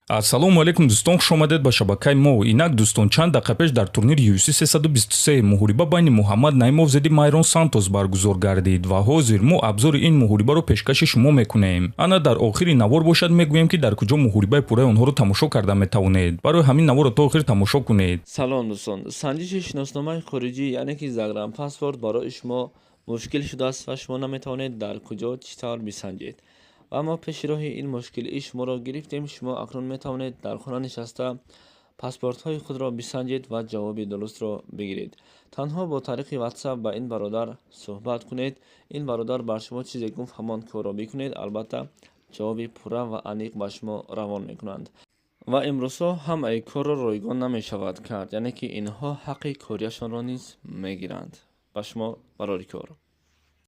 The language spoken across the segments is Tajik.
Ассалому алайкум, дӯстон, хуш омадед ба шабакаи мо. Инак, дӯстон, чанд дақиқа пеш дар турнири UFC 323 муҳориба байни Муҳаммад Наимов зидди Майрон Сантос баргузор гардид ва ҳозир мо абзори ин муҳорибаро пешкаши шумо мекунем. Ана дар охири навор бошад, мегӯем, ки дар куҷо муҳорибаи пурраи онҳоро тамошо карда метавонед. Барои ҳамин наворро то охир тамошо кунед. Салом, дӯстон! Санҷиши шиносномаи хориҷӣ, яъне ки загранпаспорт, барои шумо мушкил шудааст ва шумо наметавонед дар куҷо, чӣ тавр бисанҷед. Ва мо пеши роҳи ин мушкилии шуморо гирифтем. Шумо акнун метавонед дар хона нишаста паспортҳои худро бисанҷед ва ҷавоби дурустро бигиред. Танҳо бо тариқи WhatsApp ба ин бародар суҳбат кунед. Ин бародар бар шумо чизе гуфт, ҳамон корро бикунед. Албатта, ҷавоби пурра ва аниқ ба шумо равон мекунанд. Ва имрӯзҳо ҳамаи корро ройгон намешавад кард, яъне ки инҳо ҳаққи кориашонро низ мегиранд. Ба шумо барори кор.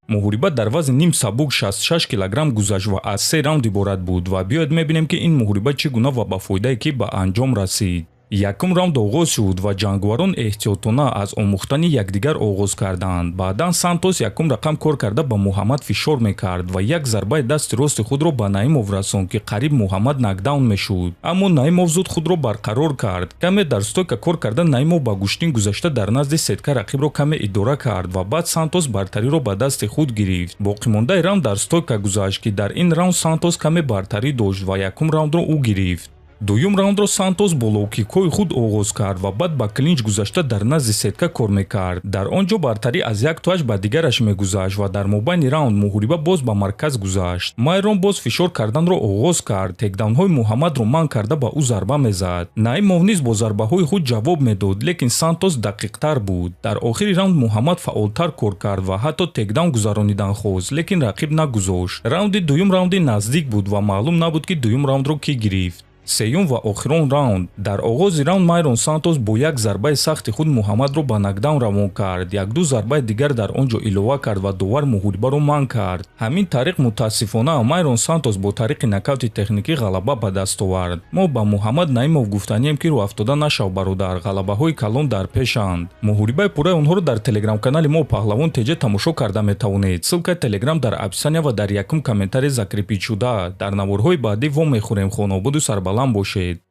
Муҳориба дар вазни ним сабук 66 килограмм гузашт ва аз се раунд иборат буд. Ва биёед мебинем, ки ин муҳориба чӣ гуна ва ба фоидаи кӣ ба анҷом расид. Якум раунд оғоз шуд ва ҷанговарон эҳтиётона аз омӯхтани якдигар оғоз карданд. Баъдан Сантос якум рақам кор карда, ба Муҳаммад фишор мекард ва як зарбаи дасти рости худро ба Наимов расонд, ки қариб Муҳаммад нокдаун мешуд, аммо Наимов зуд худро барқарор кард. Каме дар стойка кор карда, Наимов ба гӯштин гузашта, дар назди сетка рақибро каме идора кард ва баъд Сантос бартариро ба дасти худ гирифт. Боқимондаи раунд дар стойка гузашт, ки дар ин раунд Сантос каме бартарӣ дошт ва якум раундро ӯ гирифт. Дуюм раундро Сантос бо лоукикҳои худ оғоз кард ва баъд ба клинч гузашта, дар назди сетка кор мекард. Дар он ҷо бартарӣ аз як тоаш ба дигараш мегузашт ва дар мобайни раунд муҳориба боз ба марказ гузашт. Майрон боз фишор карданро оғоз кард, тейкдаунҳои Муҳаммадро манъ карда, ба ӯ зарба мезад. Наимов низ бо зарбаҳои худ ҷавоб медод, лекин Сантос дақиқтар буд. Дар охири раунд Муҳаммад фаъолтар кор кард ва ҳатто тейкдаун гузаронидан хост, лекин рақиб нагузошт. Раунди дуюм раунди наздик буд ва маълум набуд, ки дуюм раундро кӣ гирифт. Сеюм ва охирон раунд. Дар оғози раунд Майрон Сантос бо як зарбаи сахти худ Муҳаммадро ба нокдаун равон кард, якду зарбаи дигар дар он ҷо илова кард ва довар муҳорибаро манъ кард. Ҳамин тариқ, мутаассифона, Майрон Сантос бо тариқи нокаути техникӣ ғалаба ба даст овард. Мо ба Муҳаммад Наимов гуфтанием, ки рӯафтода нашав, бародар, ғалабаҳои калон дар пешанд. Муҳорибаи пурраи онҳоро дар телеграм-канали мо Паҳлавон ТЖ тамошо карда метавонед. Ссылкаи телеграм дар описания ва дар якум комментарий закрепить шуда. Дар наворҳои баъдӣ вомехӯрем. Хонаободу сарбаланд бошед.